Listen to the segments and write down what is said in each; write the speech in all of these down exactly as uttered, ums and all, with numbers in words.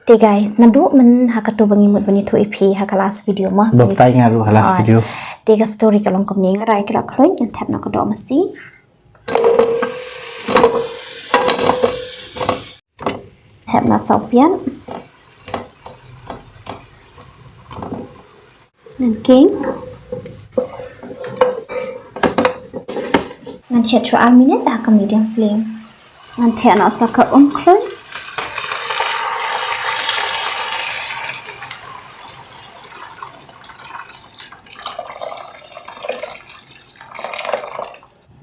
Te guys, naduh mynhynnin ha kato ba ngi mut ban ïathuh ïa phi ha ka last video mo. Ba batai nga ruh ha last video. Te ka story ka long kumne, nga rai ka doh khluit, ngan thep noh ka doh masi. Thep noh saw piat. Ngan king. Ngan shet shuh ar minit ha ka medium flame. Ngan thep noh sa ka um khluit.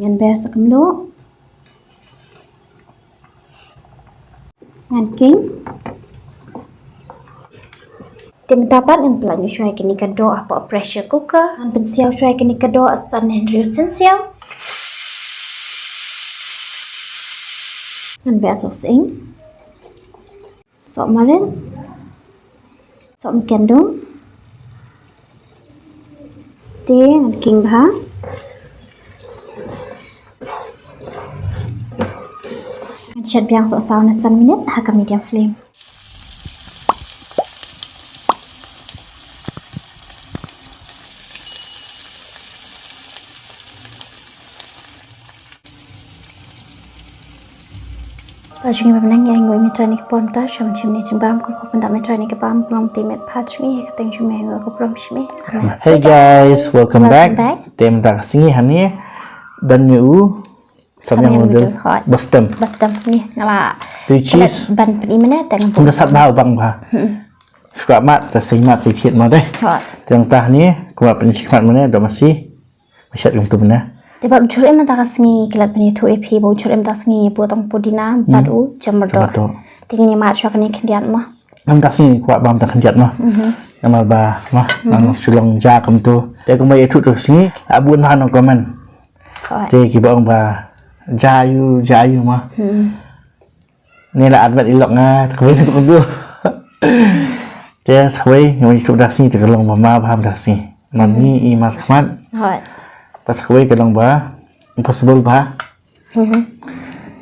Ngan ber sa kumno. Ngan king. Te mynta pat ngan pynlait noh shuwa ïa kane ka doh hapoh pressure cooker. Ngan pynsiaw shuwa ïa kane ka doh san hynriew synsiaw. Ngan ber sohsyieng. Soh marit. Soh mkendung. Te ngan king bha. Ngan shet biang soh saw ne san minit ha ka medium flame. Ba jong ngi ba mynne ngi ai nguh ïa u Trai ha kane ka por mynta, sha ban shim ne jingbam, kyrkhu pyndap ïa u Trai ha kane ka bam, ka long te met pat jong ngi, ha ka kyrteng jong me, nguh ka burom shim. Amen. Hey guys, welcome back. Te mynta ka sngi hangne don ïa u Samyang noodle. Samyang noodle, hooid. Ba stem. Ba stem, ni nga la. Three cheese. Ban pyni mynne te ngan. Kumta sat bha, bang bha. Hmm. Shuwa mat, ta sing mat sing thied mo dei. Hooid. Te mynta hangne, kumba pyni shisha mynne, doh masi. Ba shet kumta mynne. Te bad u jhur em mynta ka sngi, klet pyni ïathuh ïa phi, ba u jhur em mynta ka sngi, ïa pud tang pudina, bad u jember doh. Jember doh. Te ngin ïa mad shuwa kane khyndiat mo. Mynta ka sngi kwah bam tang khyndiat mo. Mhm. Namar ba mo, nang shu long ja kumto. Te kumba ïathuh tu ka sngi, la bun bha nong comment. Hooid. Te kiba ong ba ja ïa u, ja ïa u mo. Hmm. Ni la admit i lok nga, te kawei kumto. Te sa kawei, nga wan ïathuh mynta ka sngi, te ka long ba ma bha mynta ka sngi. Ma ngi i mar khmat. Hooid. Bad sa kawei ka long ba impossible bha. Mhm.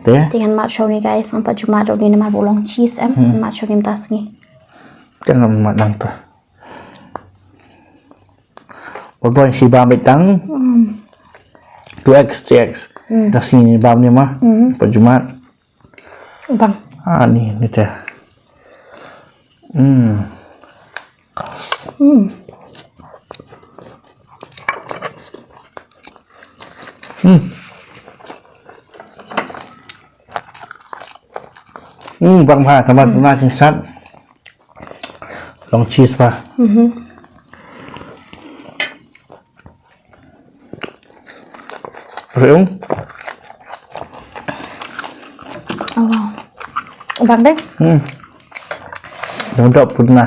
Te? Te ngan mad shuwa ni guys, ngam pat ju mad ruh ni namar ba u long cheese em. Hmm. Ngan mad shuwa ni mynta ka sngi. Te ngam mad nangta. Ba bun shi bam beit tang. Hmm. Two X, three X. Hmm. Mynta ka sngi bam ni mo. Hmm. Pat ju mad. Bang. Ah, ni, ni te. Hmm. Hmm. Hmm. Hmm, bang bha, tang ba tuna jingsat. Long cheese bha. Mhm. Rung. Oh, wow. Bang dei. Hmm. Dong dok pun na.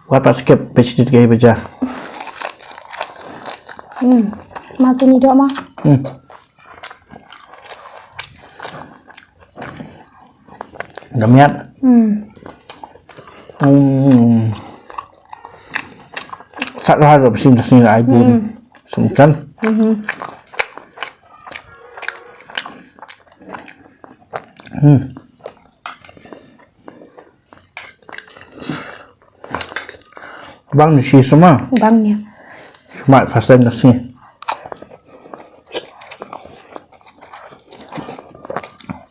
Wat pas skip page dit gai baja. Hmm. Masih ni dok ma. Hmm. Damiat. Hmm. Hmm. Sat lah tu besin besin ai bun. Hmm. Sungkan. Mhm. Hmm. Bang ni shi semua. Bang ni. Semua fasten dah sini.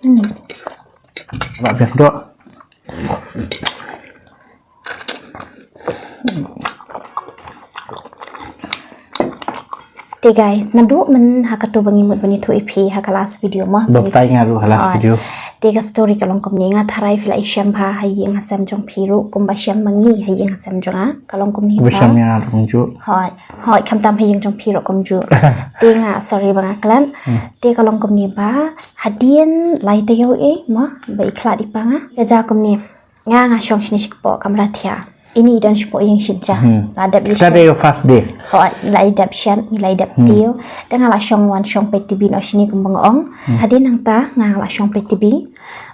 Hmm. Nak biar dok. Te guys, naduh mynhynnin ha kato ba ngi mut ban ïathuh ïa phi ha ka last video mo. Ba batai nga ruh ha last video. Te ka story ka long kumne, nga tharai phi la ïashem bha ha ïing ha sem jong phi ruh kumba shem ma ngi ha ïing ha sem jong nga. Ka long kumne ba. Ba shem ïa nga ruh kumjuh. Hooid, hooid, khamtam ha ïing jong phi ruh kumjuh. Te nga sorry ba nga klet. Hmm. Te ka long kumne ba hadien lai taïew eh mo ba i khlad i pa nga. Ka jia kumne. Nga nga shong shane shi kpoh kamra thiah. Ini i don shapoh ïing shi ja. Hmm. La dep ïa Saturday first day. Hooid, la dep shet, la dep tiew. Te nga la shong wan shong peit T V noh shini kumba nga ong. Hadien nangta nga la shong peit T V.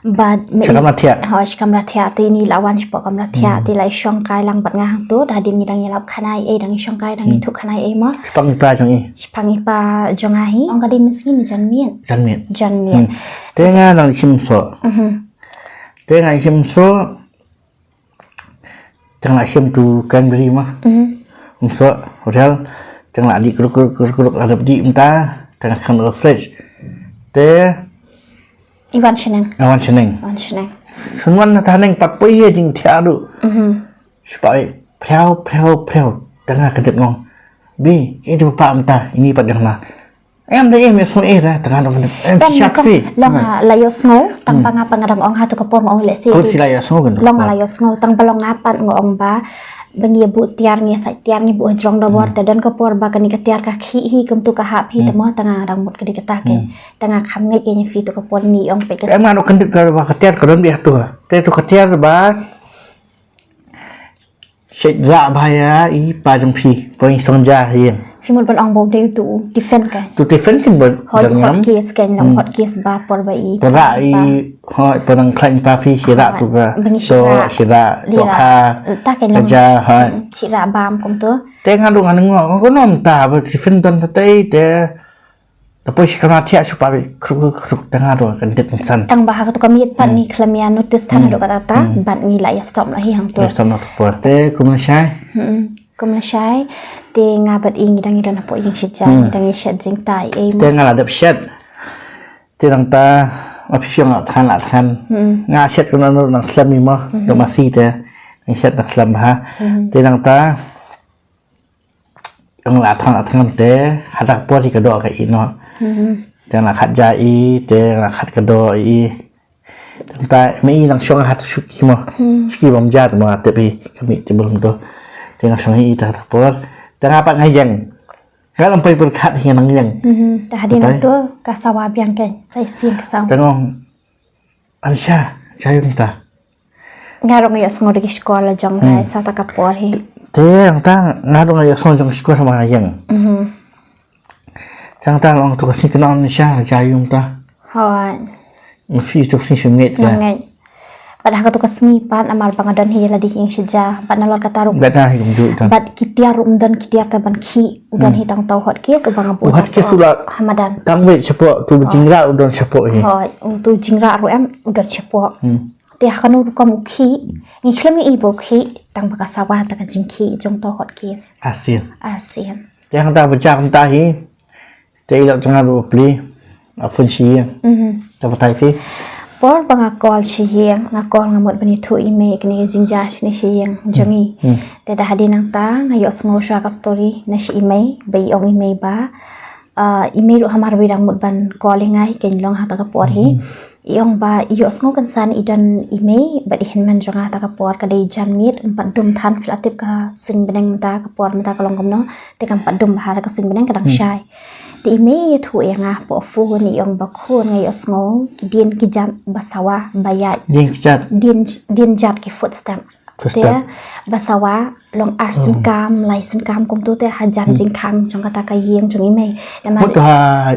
Bad me Sha kamra thiah. Hooid, sha kamra thiah te ini la wan shapoh kamra thiah te la shong kai lang bad nga hangto. Da hadien ngi dang ïalap khana ei, dang shong kai, dang ïathuh khana ei mo. Shipang i pa jong i. Shipang i pa jong nga hi. Ong ka dei mynsngi ne janmiet. Janmiet. Janmiet. Hmm. Te nga nang shim soh. Mhm. Te nga shim soh. Tang la shim tu kan bri ma. Mhm. Um soh, hotel. Tang la di kruk kruk kruk kruk la dep di mynta. Tang la kham la fresh. Te Iwan sheneng. Iwan sheneng. Iwan sheneng. Sunwan na taneng tapoi ye jing thiah du. Mhm. Shupai priaw priaw priaw. Tang la kedep ngong. Bi, itu pa mynta. Ini pat jong la. Em da em ïa sngew eh da tang dong. Em Tang shisha ka phi. Long la ïohsngew tang ba nga pat nga dang ong ha tu ka por nga ong lehse. Ko si la ïohsngew kan. Long la ïohsngew tang ba long nga pat nga ong ba ba ngi buh tiar ngi sai tiar ngi buh hajrong da bor te don ka por ba kani ka tiar ka khih hi kumtu ka hap hi te mo tang nga dang mut ka dei kata ke. Tang nga kham ngeit ïa phi tu ka por ni ong peit ka. Em nga dok kendit ka ba ka tiar ka don bih tu. Te tu ka tiar ba Shet rah ba ïa i pa jong phi, poi song ja ïeng. Phi mut ban ong ba u dei u tu defend ka. Tu defend kin ba Hoi jong hot ngam. Case kan long hot case ba por ba i. Por rah i, hoi por nang khlaiñ pa phi, shi rah tu ka. Ba ngi shi rah. Shi rah, li to rah. Kha. Ta kan long. Ka ja, hoi. Hmm, shi rah bam kum tu. Te nga dong nga nang ngok, ko nom ta ba defend don ta tei te. Tapoi shi kamra thiah shu pa bi kruk kruk kruk tang nga dong ka dep san. Tang ba ha ka tu ka miet pat ni khlem ïa notice than haduh katta katta bad ngi la ïa stop la hi hangto. Ïa stop na tu por. Te kum la shai. Hmm, kum la shai. Te nga bad i ngi dang i don hapoh ïing shet ja, ngi dang i shet jingtai ei mo. Te nga la dep shet. Te nangta ma phi shong la than la than. Nga shet kumno nang slem i mo. Dong masi te. Ngi shet nang slem ha. Te nangta Ong la thang la thang te, ha ta ka por hi ka doh ka i noh. Te nga la khat ja i, te nga la khat ka doh i. Te nga ta me i nang shong ha ta shuki mo. Shuki bam ja te mo te pi, ka mi te bam to. Te nga shong i ta ha ta ka por. Te nga pat nga ïeng. Nga lam pai pyrkhat hi nga nang ïeng. Te hadien nangto ka sawa biang ka, sa i sien ka sawa. Te nga ong, Ansha, jaiung ta. Nga rung ïa sngew da ki shkor la jong rai sa ta ka por hi. Te ang ta nga rung ïa sngew jong shkor ma yang. Tang tang ong tu ka sngi kena ong sha jaiung ta. Hoi. Ngi fi tu ka sngi shim ngeit ka. Ngeit. Bad ha ka tu ka sngi pat namar ba nga don hi la di ïing shi ja. Bad na lor kata ruh. Bad na hi kum ju ta. Bad ki tiar ruh mdon ki tiar ta ban khih. U don hi tang tau hot case u ba nga buh. U hot case u la hamadan. Tang wei shapoh tu jingrah u don shapoh hi. Hoi, u tu jingrah ruh em u don shapoh. Te ha kano rukom u khih, ngi khlem i ba u khih, tang ba ka sawa ta ka jingkhih jong tau hot case. Asin. Asin. Te hang ta ba jam ta hi. Te i lok jong nga ruh pli. A phone shi ïing. Ta batai phi. Por ba nga call shi ïing, nga call nga mut ban ïathuh i mei kane ka jingjia shane shi ïing jong i. Te da hadien nangta nga ïohsngew shuwa ka story na shi i mei, ba i ong i mei ba, ah, i mei ruh hamar ba i dang mut ban call ïa nga hi kein long ha ta ka por hi. I ong ba i ïohsngew kynsan i don i mei bad i hynmen jong nga ha ta ka por ka dei janmiet um pat dum than phi la tip ka suiñ bneng mynta ka por mynta ka long kumno. Te kam pat dum bha ka suiñ bneng ka dang shai. Te i mei i ïathuh ïa nga hapoh phone i ong ba khun nga ïohsngew ki dien ki jat ba sawa ba ïaid. Dien ki jat. Dien, dien jat ki footstep. Footstep. Te ba sawa long ar synkam, lai synkam kumtu te hajan jingkhang jong kata ka ïing jong i mei. Namar mut ha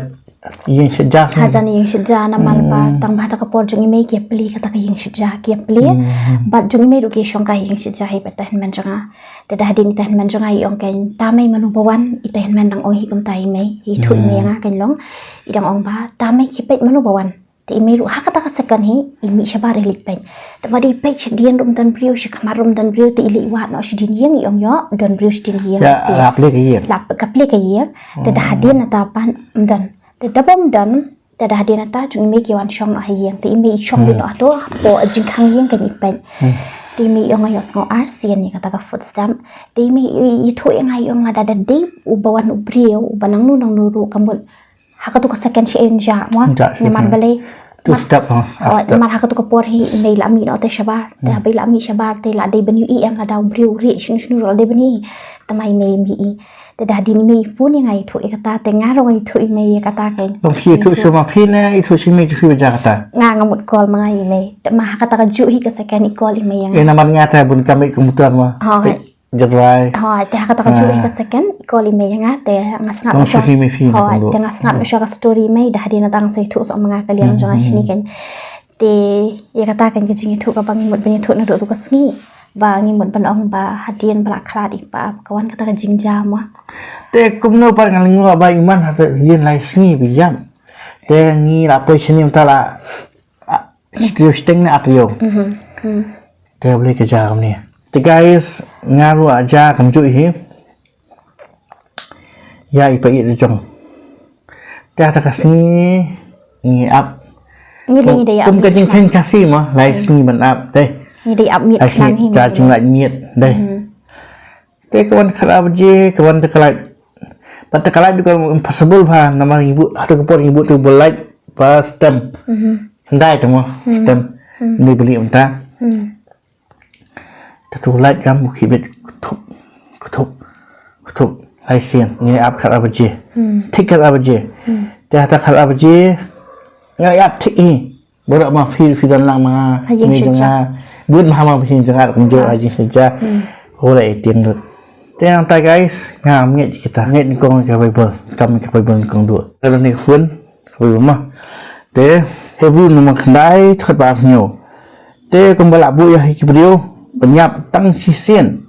ïing shet ja. Hajan ïing shet ja namar ba tang ba ha ta ka por jong i mei ki ïa plie kata ka ïing shet ja ki ïa plie. Bad jong i mei ruh ki shong ka ïing shet ja hi bad ta hynmen jong nga. Te da hadien ita hynmen jong nga i ong kein ta mei mano ba wan, ita hynmen dang ong hi kumta i mei, i thuh i mei ïa nga kein long, i dang ong ba ta mei ki peit mano ba wan. Te i mei ruh ha kata ka second hi, i mih shabar i leit peit. Te ba dei peit shadien ruh ym don briew, shakhmat ruh ym don briew, te i leit wad noh shadien ïing i ong ïoh, don briew shadien ïing. Ïa, la plie ka ïing. La ka plie ka ïing. Te da hadien nata pat ym don. Te da bym don, Te da hadien nata jong i mei ki wan shong noh ha ïing. Te i mei i shong beit noh hato hapoh jingkhang ïing kein i peit. Te i mei i ong nga ïohsngew arsien ïa kata ka footstep. Te i mei i, i thuh ïa nga i ong lada da dei uba wan u briew uba nangno nangno ruh ka mut ha katu ka second shi ain ja mo. Namar balei. Two step mo. Namar ha katu ka por hi i mei la mih noh te shabar. Te haba i la mih shabar te la dei ban ïohi em lada u briew u rieh shano shano ruh la dei ban ïohi. Te i mei i mih i. Te da hadien i mei i phone ïa nga, i ïathuh ïa kata, te nga ruh nga ïathuh i mei ïa kata kein. Long phi ïathuh shuwa ma phi ne i ïathuh sha i mei, ïathuh ïa kata? Nga, nga mut call ma nga ïa i mei. Te ma ha kata ka juh hi ka second i call i mei ïa nga. Eh, namar nga te bun kam i computer ma. Hooid. Te jadwai. Hooid, te ha kata ka juh hi ka second i call i mei ïa nga, te nga sngap. Long shu sngap i mei phi ne. Hooid, te nga sngap shuwa ka story i mei, da hadien nangta nga sa ïathuh shuwa ma nga ka liang jong nga shane kein. Te ïa kata kein ka jingïathuh kaba ngi mut ban ïathuh naduh tu ka sngi. Ba ngi mut ban ong ba hadien ba la khlad i pa, ka wan kata ka jingjia mo. Te kumno pat nga la ong ba i man hadien lai sngi ba ïap. Te ngi la poi shane mynta la, ah, shi taïew shiteng ne ar taïew. Mhm. Hmm. Te balei ka jia kumne. Te guys, nga ruh la jia kumjuh hi. Ïa i pa ïeit jong. Te ha kata ka sngi ngi ap. Ngi dei, ngi dei ap. Kum ka jingkheiñ Khasi mo, lai sngi ban ap, dei. Ngi dei ap miet khnang hi. Ai sngi, jinglaitmiet, dei. Hmm. Te ka wan khatar baje, ka wan te ka lait. Bad te ka lait ka impossible bha, namar ngi buh, ha kata ka por ngi buh te ka lait ba stem. Mhm. Hyndai te mo, stem. Hmm. Ngi beli mynta. Hmm. Te tu lait kam u khibit, kuthup, kuthup, kuthup. Lai sien, ngi ap khatar baje. Hmm. Thik khatar baje. Hmm. Te ha kata khatar baje, nga ap thik hi. Baroh ma phi, phi don lang ma. Ha ïing sha jong nga. Bun ma ha ma phi jong nga, kumjuh ha ïing sha jong nga. Hmm. Hooid, i tieng lut. Te nangta guys, nga ngeit kita, ngeit nyngkong ka Bible, kam ka Bible nyngkong duh. Ka don ha ka phone, ka Bible ma. Te Hebru lynnong khyndai, dkhot ba arphew hynñiew. Te kumba la buh ïa ki briew ban ïap tang shisien,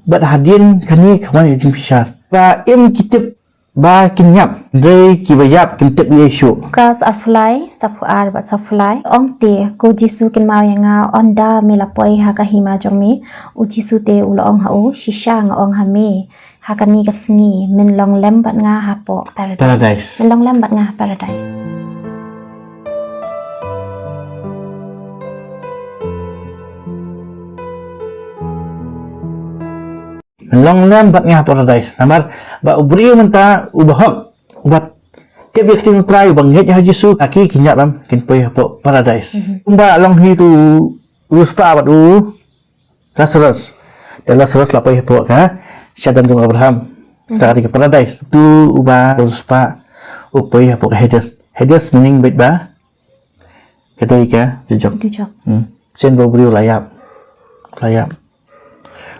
bad hadien kane ka wan ka jingbishar. Ba im ki tip ba kin ïap, hynrei kiba ïap kin tip ei ei shuh. Lukas arphew lai, saphew ar bad saphew lai. Ong te, ko Jisu kynmaw ïa nga, ynda me la poi ha ka hima jong me. U Jisu te u la ong ha u, shisha nga ong ha me, ha kane ka sngi men long lem bad nga hapoh Paradise. Paradise. Men long lem bad nga ha Paradise. Men long lem bad nga ha Paradise. Namar ba u briew mynta uba hok, uba tip ïa ka ktien u Trai, uba ngeit ha Jisu, ha ki kin ïap lem, kin poi hapoh Paradise. Mhm. Kumba long hi tu u riewspah bad u Lazarus. Te Lazarus la poi hapoh ka shadem jong Abraham. Kata ka dei ka Paradise. Tu uba riewspah u poi hapoh ka Hades. Hades meaning beit ba ka dei ka dujok. Dujok. Hmm. Sien ba u briew la ïap. La ïap.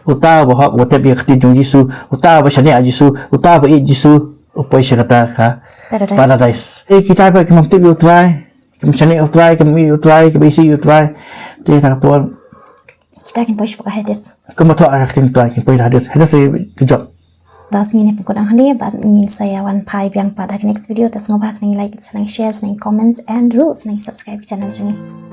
Uta uba hok, uba tip ïa ka ktien jong Jisu, uta uba shaniah ha Jisu, uta uba ïeit Jisu, u poi sha kata ka Paradise. Paradise. Eh, kita pat kim tip ïa u Trai, kim shaniah ïa u Trai, kim ïeit ïa u Trai, kim isih ïa u Trai. Te kata ka por kita kin poi sha ka Hades. Kumba thoh ha ka ktien u Trai, kin poi ha Hades. Hades dei dujok. Bad ngi ngin ïa pynkup hangne, bad ngin sa ïa wan phai biang pat ha ka next video. Te sngewbha sngewbha like, sngewbha share, sngewbha comments, and ruh sngewbha subscribe ka channel jong ngi.